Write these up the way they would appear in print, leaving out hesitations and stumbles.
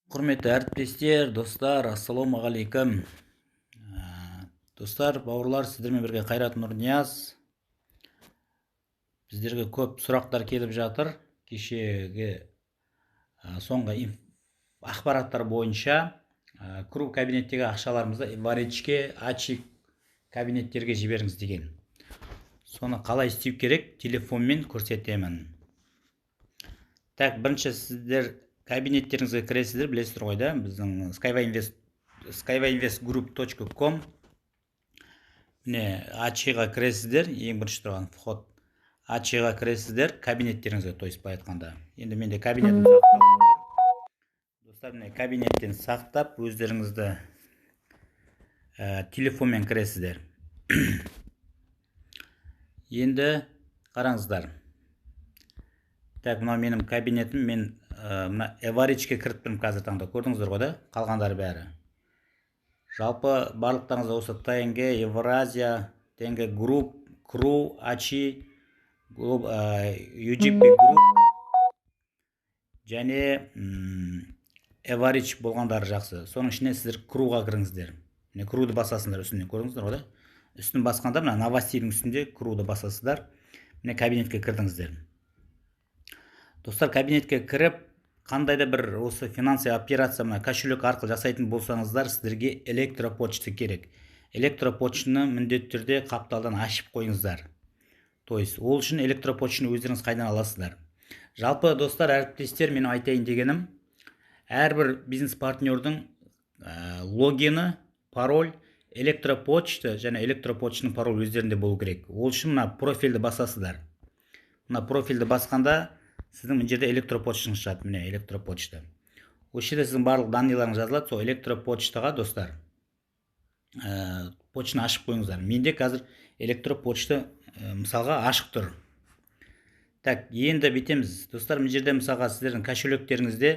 Құрметті әріптестер, достар, ассалаумағалейкум. Достар, бауырлар, сіздермен бірге Қайрат Нұрнияз. Біздерге көп сұрақтар келіп жатыр. Кешегі соңғы ақпараттар бойынша КРУ кабинеттегі ақшаларымызды Эваричке, Ачи кабинеттерге жіберіңіз деген. Соны қалай істеу керек, телефонмен көрсетемін. Так, бірінші сіздер кабинеттеріңізге кіресіздер, білесіздер ғой да, біздің Skyway Invest, skywayinvestgroup.com. Міне, Ачиға кіресіздер, ең бірінші тұрған вход. Ачиға кіресіздер, кабинеттеріңізге, то есть былай айтқанда. Енді менде кабинетім сақтаулы отыр. Достар, міне, кабинеттен сақтап, өздеріңізді телефонмен кіресіздер. Енді қараңыздар. Так, мынау менің кабинетім, мен мына Эваричке кіріп тұрмын қазір таңда, көрдіңіздер ғой да, қалғандары бәрі. Жалпы барлықтарыңызда осы ТНГ, Евразия, ТНГ Групп, КРУ, Ачи, UGP Group және Эварич болғандары жақсы. Соның ішінен сіздер КРУ-ға кіріңіздер. Міне, КРУ-ды басасыңдар үстінен, көрдіңіздер ғой да? Үстін басқанда мына новостейдің үстінде КРУ-ды басасыздар. Міне, кабинетке кірдіңіздер. Достар, кабинетке кіріп, қандай да бір осы финансовый операция мына кошелек арқылы жасайтын болсаңыздар, сіздерге электропочта керек. Электропочтаны міндетті түрде қапталдан ашып қойыңыздар. То есть ол үшін электропочтаны өздеріңіз қайдан аласыздар? Жалпы, достар, әріптестер, мен айтайын дегенім, әрбір бизнес партнердің логині, пароль, электропочта және электропочтаның пароль өздерінде болу керек. Ол үшін мына профильді басасыздар. Мына профильді басқанда сіздің мына жерде электропочтаңыз шығады. Міне, электропочта. Осы жерде сіздің барлық данныйларыңыз жазылады. Сол электропочтаға, достар, почтаны ашып қойыңыздар. Менде қазір электропочта, мысалға ашық тұр. Так, енді бүйтеміз. Достар, мына жерде мысалға сіздердің кошелектеріңізде,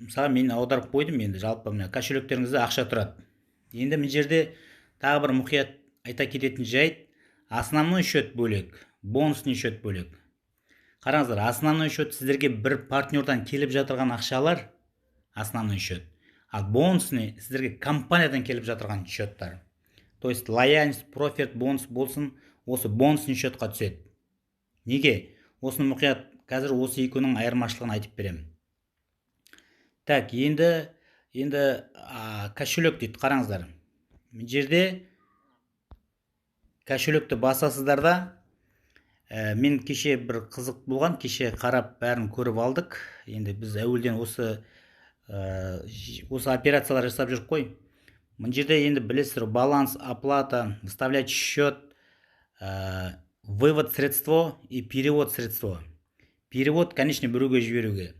мысалға мен аударып қойдым, енді жалпы мына кошелектеріңізде ақша тұрады. Енді мына жерде тағы бір мұқият айта кететін жайт, основной счет бөлек, бонусный счет бөлек. Қараңыздар, основной счет сіздерге бір партнердан келіп жатырған ақшалар, основной счет. Ал бонусный сіздерге компаниядан келіп жатырған счеттар. То есть лояльность, профит, бонус болсын, осы бонусный счетқа түседі. Неге? Осыны мұқият қазір осы екеуінің айырмашылығын айтып беремін. Так, енді кошелек дейді, қараңыздар. Мына жерде кошелекті басасыздар да, мен кеше бір қызық болған, кеше қарап бәрін көріп алдық. Енді біз әуелден осы операциялар жасап жүрік қой. Мына жерде енді білесіздер, баланс, оплата, выставлять счет, вывод средство и перевод средство. Перевод, конечно, біреуге жіберуге.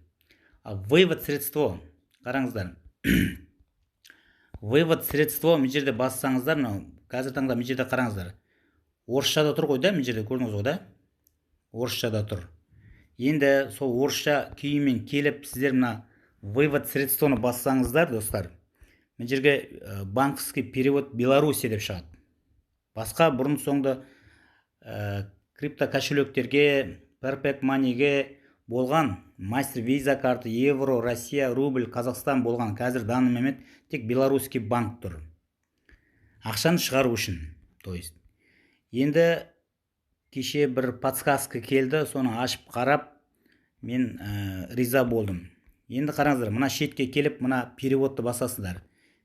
А вывод средство, қараңыздар. Вывод средство мына жерде бассаңыздар, мынау қазір таңда мына жерде қараңыздар. Орысшада тұр ғой да, мына жерде көрдіңіз ғой да? Орысшада тұр. Енді сол орысша күйімен келіп, сіздер мына вывод средствоны бассаңыздар, достар, мына жерге банковский перевод Беларуси деп шығады. Басқа бұрын соңды крипто кошелектерге, Perfect Money-ге болған мастер виза карты, евро, Россия, рубль, Қазақстан болған. Қазір данный момент тек белорусский банк тұр. Ақшаны шығару үшін, то есть. Енді кеше бір подсказка келді, соны ашып қарап, мен риза болдым. Енді қараңыздар, мына шетке келіп, мына переводты басасыздар.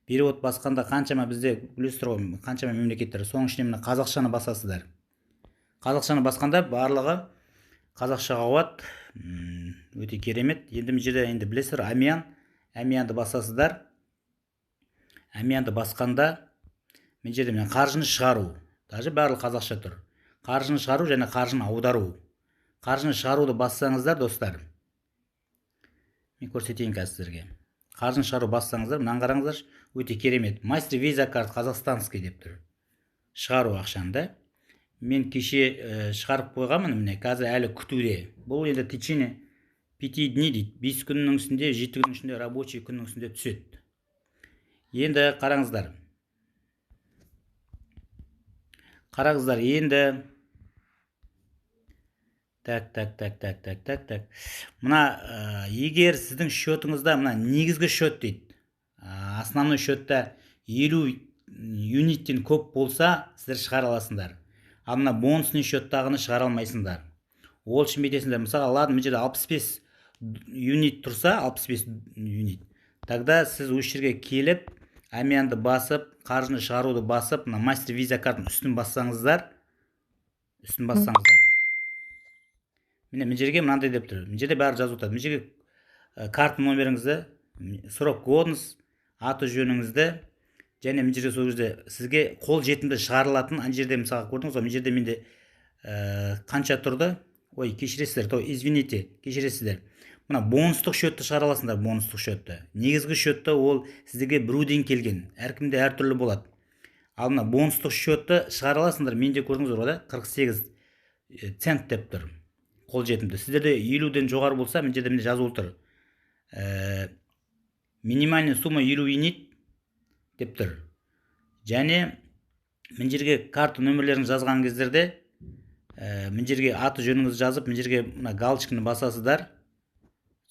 Перевод басқанда қаншама бізде, білесіздер ғой, қаншама мемлекеттер, соның ішінде мына қазақшаны басасыздар. Қазақшаны басқанда барлығы қазақшаға ауады. Өте керемет. Енді мына жерде енді білесіздер, әмиян, әмиянды басасыздар. Әмиянды басқанда мына жерде мына қаржыны шығару, даже барлығы қазақша тұр. Қаржыны шығару және қаржыны аудару. Қаржыны шығаруды бассаңыздар, достар, мен көрсетейін қазір сіздерге. Қаржыны шығару бассаңыздар, мынаны қараңыздаршы, өте керемет. Мастер виза карт казахстанский деп тұр. Шығару ақшаны да. Мен кеше шығарып қойғанмын, міне қазір әлі күтуде. Бұл енді течение 5 дней дейді. 5 күннің ішінде, 7 күннің ішінде, рабочий күннің ішінде түседі. Енді қараңыздар. Қараңыздар, енді Так, так, так, так, так, так, так. Мына егер сіздің счетыңызда мына негізгі счет дейді, основной счетта 50 юниттен көп болса, сіздер шығара аласыңдар. Ал мына бонусный счеттағыны шығара алмайсыңдар. Ол үшін бүйтесіңдер. Мысалға, ладно, мына жерде 65 юнит тұрса, 65 юнит. Тогда сіз осы жерге келіп, әмиянды басып, қаржыны шығаруды басып, мына мастер виза картының үстін бассаңыздар, үстін бассаңыздар. Міне, мына жерге мынандай деп тұр. Мына жерде бәрі жазып отырады. Мына жерге карта номеріңізді, срок годность, аты жөніңізді және мына жерде сол жерде сізге қол жетімді шығарылатын ана жерде, мысалға, көрдіңіз ғой, мына жерде менде қанша тұрды? Ой, кешіресіздер, то извините, кешіресіздер. Мына бонустық счетті шығара аласыңдар, бонустық счетті. Негізгі счетті ол сіздерге біреуден келген, әркімде әртүрлі болады. Ал мына бонустық счетті шығара аласыңдар. Менде көрдіңіздер ғой да, 48 цент деп тұр. Қол жетімді. Сіздерде 50-ден жоғары болса, мына жерде міне жазулы тұр. Минимальная сумма 50 юнит деп тұр. Және мына жерге карта нөмірлерін жазған кездерде, мына жерге аты жөніңізді жазып, мына жерге мына галочканы басасыздар.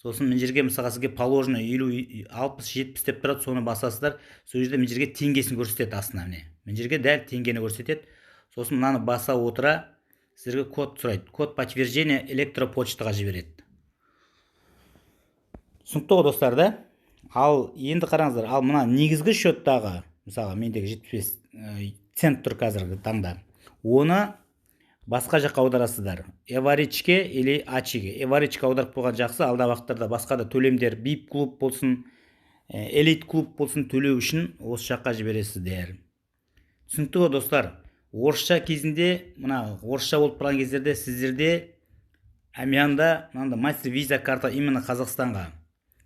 Сосын мына жерге, мысалға, сізге положено 50, 60, 70 деп тұрады, соны басасыздар. Сол жерде мына жерге теңгесін көрсетеді астына, міне. Мына жерге дәл теңгені көрсетеді. Сосын мынаны баса отыра сіздерге код сұрайды. Код подтверждения электропочтаға жібереді. Түсінікті ғой, достар, да? Ал енді қараңыздар, ал мына негізгі счеттағы, мысалға, мендегі 75 цент тұр қазіргі таңда. Оны басқа жаққа аударасыздар. Эваричке или Ачиге. Эваричке аударып қойған жақсы. Алдағы уақыттарда басқа да төлемдер, VIP клуб болсын, элит клуб болсын, төлеу үшін осы жаққа жібересіздер. Түсінікті ғой, достар? Орысша кезінде, мына орысша болып тұрған кездерде сіздерде әмиянда мынандай мастер виза карта именно Қазақстанға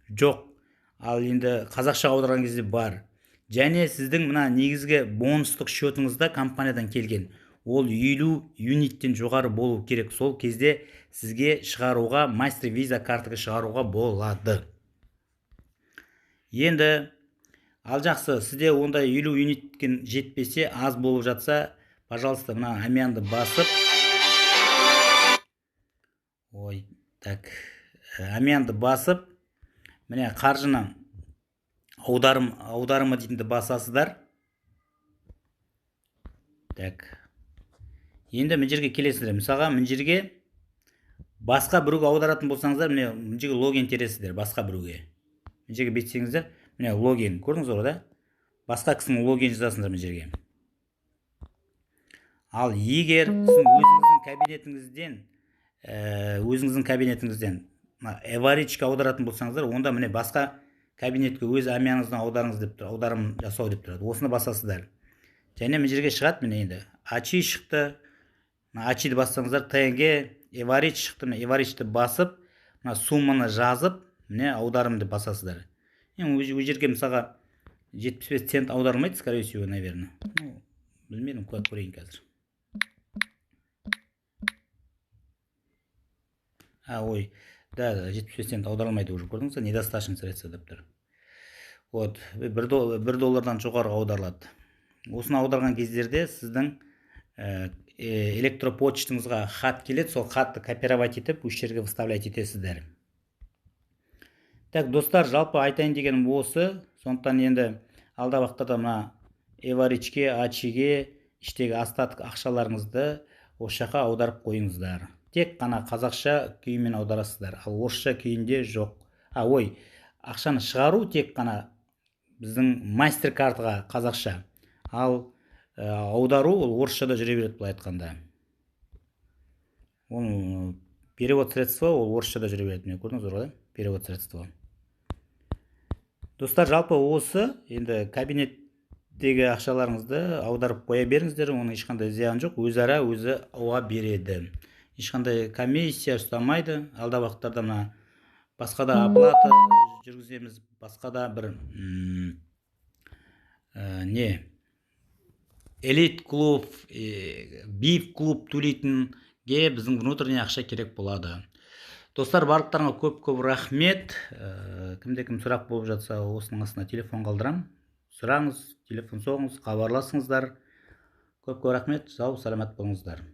жоқ. Ал енді қазақша аударған кезде бар. Және сіздің мына негізгі бонустық счетыңызда компаниядан келген ол 50 юниттен жоғары болу керек. Сол кезде сізге шығаруға, мастер виза картаға шығаруға болады. Енді ал жақсы, сізде ондай 50 юниткен жетпесе, аз болып жатса, пожалуйста, мына әмиянды басып, ой, так, әмиянды басып, міне, қаржыны аударымы дейтінді басасыздар. Так. Енді мына жерге келесіздер. Мысалға, мына жерге басқа біреуге аударатын болсаңыздар, міне, мына жерге логин тересіздер басқа біреуге. Мына жерге бүйтсеңіздер, міне, логин, көрдіңіздер ғой да? Басқа кісінің логин жазасыңдар мына жерге. Ал егер сіздің өзіңіздің кабинетіңізден, өзіңіздің кабинетіңізден Эваричке аударатын болсаңыздар, онда міне басқа кабинетке өз әмияныңыздан аударыңыз деп тұр, аударым жасау деп тұрады. Осыны басасыздар. Және мына жерге шығады, міне, енді Ачи шықты. Мына Ачиді бассаңыздар, ТНГ, Эварич шықты. Міне, Эваричті басып, мына сумманы жазып, міне, аударым деп басасыздар. Енді ол жерге, мысалға, 75 цент аударылмайды, скорее всего, наверное. Ну, білмедім, көрейін қазір. А, ой, да, 75 цент аударылмайды уже, көрдіңіз ба? Недостаточно средства деп тұр. Вот, 1 доллардан жоғары аударылады. Осыны аударған кездерде сіздің электропочтаңызға хат келеді, сол хатты копировать етіп, осы жерге вставлять етесіздер. Так, достар, жалпы айтайын дегенім осы. Сондықтан енді алдағы уақытта мына Эваричке, Ачиге іштегі остаток ақшаларыңызды осы жаққа аударып қойыңыздар. Тек қана қазақша күйімен аударасыздар, ал орысша күйінде жоқ. А, ой, ақшаны шығару тек қана біздің мастер картаға қазақша. Ал аудару ол орысшада жүре береді, былай айтқанда. Оның перевод средства ол орысшада жүре береді. Міне, көрдіңіздер ғой, перевод средства. Достар, жалпы осы енді кабинеттегі ақшаларыңызды аударып қоя беріңіздер, оның ешқандай зияны жоқ, өзара өзі ауа береді. Ешқандай комиссия ұстамайды. Алдағы уақыттарда мына басқа да оплата жүргіземіз, басқа да бір не элит клуб, VIP клуб төлейтінге біздің внутренний ақша керек болады. Достар, барлықтарыңа көп-көп рахмет. Кімде кім сұрақ болып жатса, осының астына телефон қалдырам. Сұраңыз, телефон соғыңыз, хабарласыңыздар. Көп-көп рахмет. Сау, саламат болыңыздар.